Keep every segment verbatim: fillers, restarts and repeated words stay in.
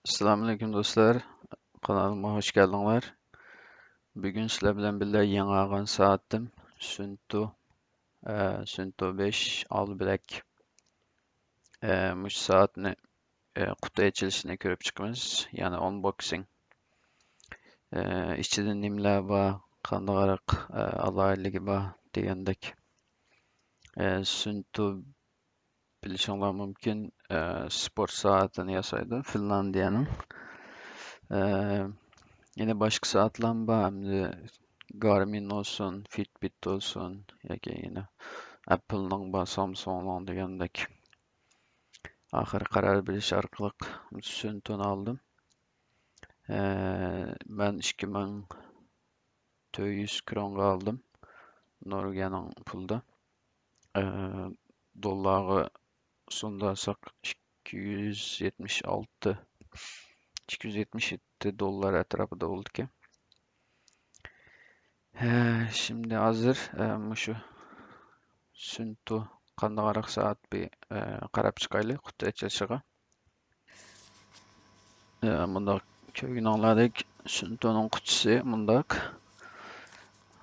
ئەسسالامۇئەلەيكۇم دوستلار، قانالىمغا خوش كەلدىڭلار. بۈگۈن سىلەر بىلەن بىللە يېڭى ئالغان سائىتىم سۈنتو، ئە، سۈنتو بەش ئال بىلەك. ئە، مۇشۇ سائەتنى، ئە، قۇتى ئېچىلىشىنى كۆرۈپ چىقىمىز، يەنى ئانبوكسىنگ. ئە، ئىچىدە نېمىلەر بار، قانداقراق، ئە، ئالاھىدىلىكى بار دېگەندەك. ئە، سۈنتو بىلىشىڭلار مۇمكىن، ئە، سپورت سائەتىنى ياسايدۇ فىنلاندىيەنىڭ. ئە، يەنە باشقا سائەتلەرمۇ بار، ئەمدى گارمىن بولسۇن، فىتبىت بولسۇن، ياكى يەنە ئەپپىلنىڭ بار، سامسۇڭنىڭ دېگەندەك. ئاخىرى قارار بېرىش ئارقىلىق سۈنتونى ئالدىم. ئە، مەن ئىككى مىڭ تۆت يۈز كرونغا ئالدىم، نورۋېگىيەنىڭ پۇلىدا. ئە، دوللارغا سومدا ئالساق، ئىككى يۈز يەتمىش ئالتە، ئىككى يۈز يەتمىش يەتتە دوللار ئەتراپىدا بولىدىكەن. ھە، شىمدى ھازىر، ئە، مۇشۇ سۈنتو قانداقراق سائەت بىر، ئە، قاراپ چىقايلى قۇتى ئېچىلىشىغا. ئە، مۇنداق كۆرگىنىڭلاردەك سۈنتونىڭ قۇتىسى مۇنداق.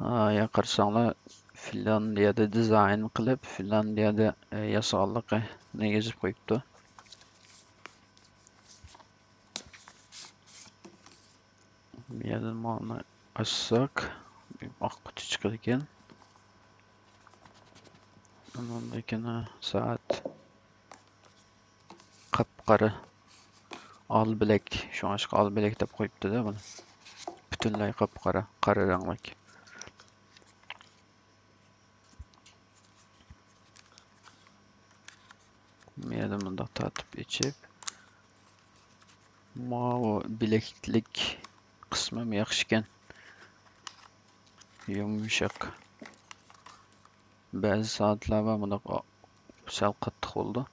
ھە، يا قارىساڭلار، فىنلاندىيەدە دىزاين قىلىپ، فىنلاندىيەدە، ئە، ياسىغانلىقىنى يېزىپ قويۇپتۇ. بۇ يەردىن مانا ئاچساق، ئاق قۇتى چىقىدىكەن. ئۇنىڭدىن كېيىن سائەت قاپقارا، ئال بىلەك، شۇڭلاشقا ئال بىلەك دەپ قويۇپتۇ-دە بۇنى. پۈتۈنلەي قاپقارا، قارا رەڭلىك. بۇ يەردىن مۇنداق تارتىپ ئېچىپ، ماۋۇ بىلەكلىك قىسمىمۇ ياخشىكەن. يۇمشاق. بەزى سائەتلەر بار، مۇنداق سەل قاتتىق بولىدۇ.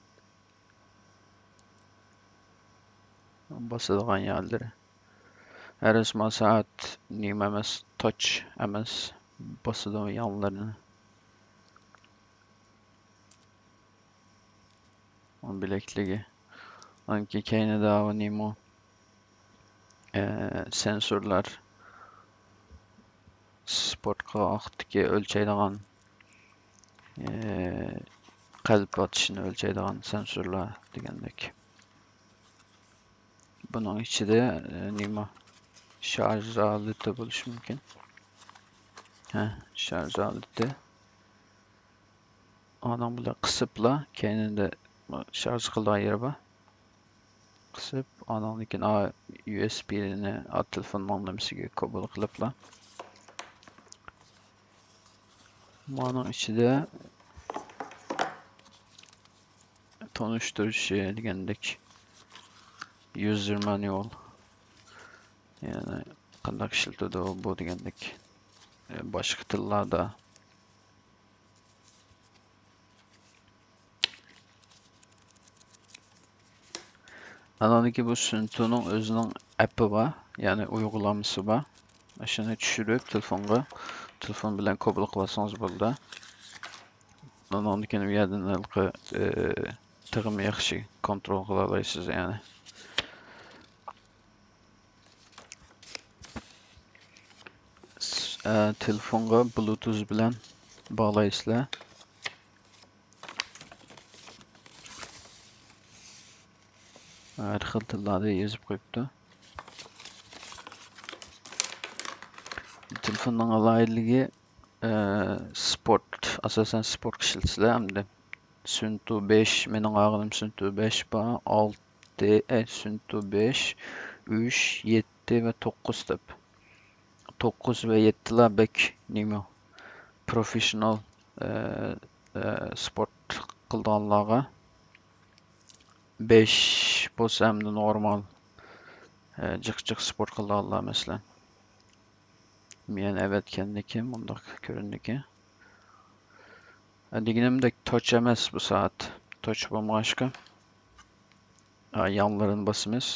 باسىدىغان يەرلىرى. ھەرىسما سائەت نېمە ئەمەس، تاچ ئەمەس، باسىدۇ يانلىرىنى. ئۇ بىلەكلىكى. ئانكى كەينىدە ئۇ نېمە ئۇ؟ ئە، سېنسورلار. سپورت قىلغان ۋاقىتتىكى ئۆلچەيدىغان، ئە، قەلب ئاتىشىنى ئۆلچەيدىغان سېنسورلار دېگەندەك. بۇنىڭ ئىچىدە، ئە، نېمە، شارژ ئالىتى بولۇشى مۇمكىن. ھە، شارژ ئالىتى. ئانىڭ بىلەن قىسىپلا، كەينىدە شارژ قىلىدىغان يېرى بار. قىسىپ، ئانىڭدىن كېيىن ئا، يۇ ئېس بىنى ئا تېلېفوننىڭ نېمىسىگە كوبۇل قىلىپلا. مانىڭ ئىچىدە تونۇشتۇرۇشى دېگەندەك، يۇزېر مانۇئال، يەنى قانداق ئىشلىتىدۇ بۇ دېگەندەك، باشقا تىللاردا. ئاناندىكى بۇ سۈنتۇنىڭ ئۆزىنىڭ ئەپى بار، يەنى ئۇيغۇلامىسى بار. ئاشۇنى چۈشۈرۈپ تېلېفونغا، تېلېفون بىلەن كوبۇل قىلسىڭىز بولىدۇ. ئاناندىن كېيىن ئۇ يەردىن ھېلىقى، ئى، تېخىمۇ ياخشى كونترول قىلالايسىز، يەنى. س-، ئە، تېلېفونغا بلۇتۇز بىلەن باغلايسىلەر. ھەر خىل تىللاردا يېزىپ قويۇپتۇ. تېلېفوننىڭ ئالاھىدىلىكى، ئە، سپورت، ئاساسەن سپورت ئىشلىتىسىلەر ئەمدى. سۈنتۇ بەش، مېنىڭ ئالغىنىم سۈنتۇ بەش بار، ئالتە، ئە، سۈنتۇ بەش، ئۈچ، يەتتە ۋە توققۇز دەپ. توققۇز ۋە يەتتىلا بەك نېمە، پروفېششىنال، ئە، ئە، سپورت قىلىدىغانلارغا. بەش بولسا ئەمدى نورمال، ئە، جىق جىق سپورت قىلىدىغانلار مەسىلەن. مېنى ئەۋەتكەندىكىن مۇنداق كۆرۈندىكى. ئە، دېگىنىمدەك توچ ئەمەس بۇ سائەت. توچ بولمىغاچقا، ئە، يانلىرىنى باسىمىز.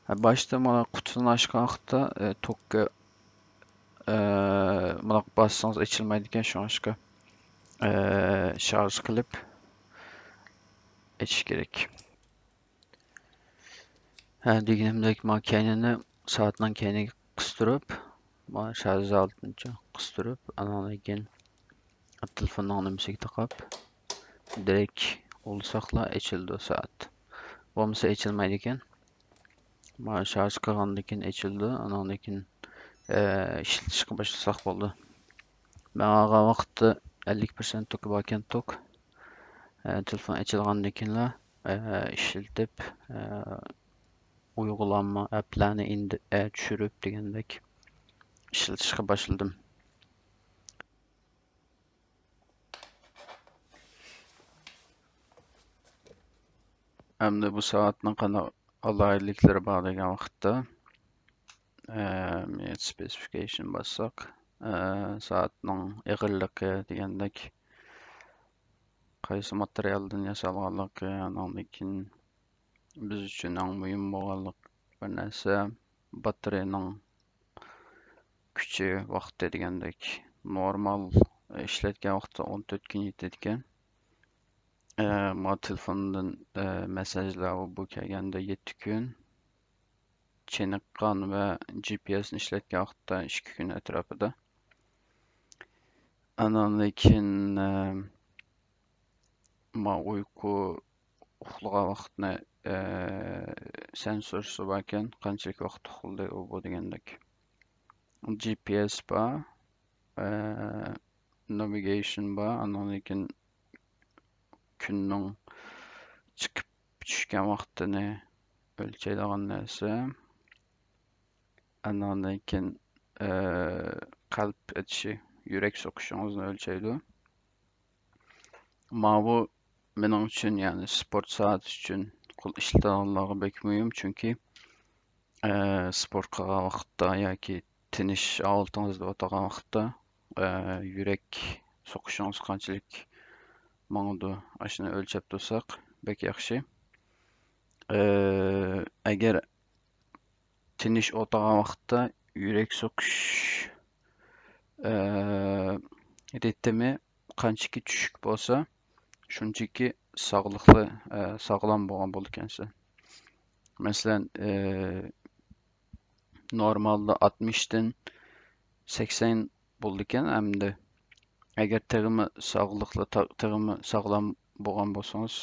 ئە، باشتا مانا قۇتىنى ئاچقان ۋاقىتتا، ئە، توككا، ئە، مۇنداق باسسىڭىز ئېچىلمايدىكەن، شۇڭلاشقا، ئە، شارژ قىلىپ ئېچىش كېرەك. ھە، دېگىنىمدەك، ما كەينىنى، سائەتنىڭ كەينىگە قىستۇرۇپ، ما شارژ ھالىتىنى قىستۇرۇپ، ئانىڭدىن كېيىن تېلېفوننىڭ نېمىسىگە تاقاپ، دىرېكت ئۇلىساقلا ئېچىلىدۇ سائەت. بولمىسا ئېچىلمايدىكەن. ما شارژ قىلغاندىن كېيىن ئېچىلىدۇ، ئانىڭدىن كېيىن، ئە، ئىشلىتىشكە باشلىساق بولىدۇ. مەن ئالغان ۋاقىتتا ئەللىك پىرسەنت توكى باركەن توك. ئە، تېلېفون ئېچىلغاندىن كېيىنلا، ئە، ئىشلىتىپ، ئە، ئۇيغۇلانما ئەپلەرنى ئىندى-، ئە، چۈشۈرۈپ دېگەندەك ئىشلىتىشكە باشلىدىم. ئەمدى بۇ سائەتنىڭ قانداق ئالاھىدىلىكلىرى بار دېگەن ۋاقىتتا، ئە، مىنىت سپېسىفىكەيشن باسساق، ئە، سائەتنىڭ ئېغىرلىقى دېگەندەك، قايسى ماتېرىيالدىن ياسالغانلىقى، ئانىڭدىن كېيىن بىز ئۈچۈن ئەڭ مۇھىم بولغانلىق بىر نەرسە، باتىرىيىنىڭ كۈچى، ۋاقتى دېگەندەك. نورمال ئىشلەتكەن ۋاقىتتا ئون تۆت كۈن يېتىدىكەن. ئە، ما تېلېفوندىن، ئە، مېسساژلار بۇ كەلگەندە يەتتە كۈن. چېنىققان ۋە جى پى ئېسنى ئىشلەتكەن ۋاقىتتا ئىككى كۈن ئەتراپىدا. ئانىڭدىن كېيىن، ئە، ما ئۇيقۇ ئۇخلىغان ۋاقىتنى، ئە، سېنسورسى باركەن، قانچىلىك ۋاقىت ئۇخلىدى ئۇ بۇ دېگەندەك. جى پى ئېس بار، ئە، ناۋىگەيشن بار، ئانىڭدىن كېيىن كۈننىڭ چىقىپ چۈشكەن ۋاقتىنى ئۆلچەيدىغان نەرسە. ئانىڭدىن كېيىن، ئە، قەلب ئېتىشى، يۈرەك سوقۇشىڭىزنى ئۆلچەيدۇ. ماۋۇ مېنىڭ ئۈچۈن، يەنى سپورت سائەت ئۈچۈن قول ئىشلىتىدىغانلارغا بەك مۇھىم، چۈنكى، ئە، سپورت قىلغان ۋاقىتتا ياكى تىنىش ھالىتىڭىزدە ئولتۇرغان ۋاقىتتا، ئە، يۈرەك سوقۇشىڭىز قانچىلىك ماڭىدۇ، ئاشۇنى ئۆلچەپ تۇرساق بەك ياخشى. ئە، ئەگەر تىنىش ئولتۇرغان ۋاقىتتا يۈرەك سوقۇش، ئە، رىتىمى قانچىكى چۈشۈك بولسا، شۇنچىكى ساغلىقلى، ئە، ساغلام بولغان بولىدىكەنسىز. مەسىلەن، ئە، نورمالدا ئاتمىشتىن سەكسەن بولىدىكەن، ئەمدى ئەگەر تېخىمۇ ساغلىقلى، تا-، تېخىمۇ ساغلام بولغان بولسىڭىز،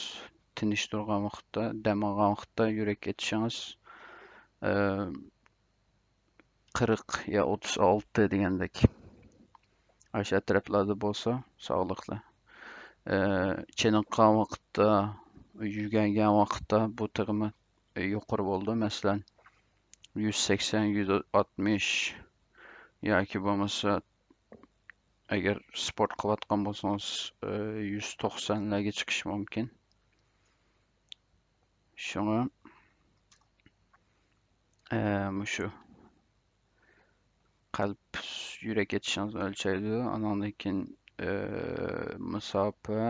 تىنچ تۇرغان ۋاقىتتا، دەم ئالغان ۋاقىتتا يۈرەك ئېتىشىڭىز، ئە، قىرىق يا ئوتتۇز ئالتە دېگەندەك، ئاشۇ ئەتراپلاردا بولسا ساغلىقلى. ئە، چېنىققان ۋاقىتتا، يۈگۈرگەن ۋاقىتتا بۇ تېخىمۇ يۇقىرى بولىدۇ. مەسىلەن، يۈز سەكسەن، يۈز ئاتمىش ياكى بولمىسا، ئەگەر سپورت قىلىۋاتقان بولسىڭىز، ئە، يۈز توقسانلارغا چىقىشى مۇمكىن. شۇڭا، ئە، مۇشۇ قەلب، يۈرەك ئېتىشىڭىزنى ئۆلچەيدۇ. ئانىڭدىن كېيىن، ئە، مۇساپە،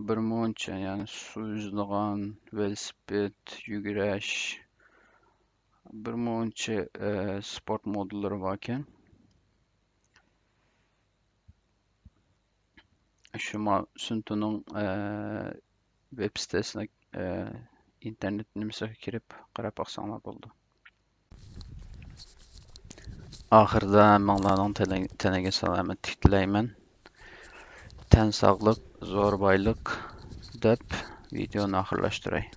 بىر مۇنچە، يەنى سۇ يۈزىدىغان، ۋېلىسىپىت، يۈگۈرۈش، بىر مۇنچە، ئە، سپورت مودېللىرى باركەن. شۇ ما-، سۇنتۇنىڭ، ئە، ۋېب سىتىسىنى، ئە، ئىنتېرنېت نېمىسىگە كىرىپ قاراپ باقساڭلار بولىدۇ. ئاخىرىدا ھەممىڭلارنىڭ تېنى-، تېنىگە سالامەتلىك تىلەيمەن. تەن ساغلىق، زور بايلىق دەپ ۋىدېونى ئاخىرلاشتۇراي.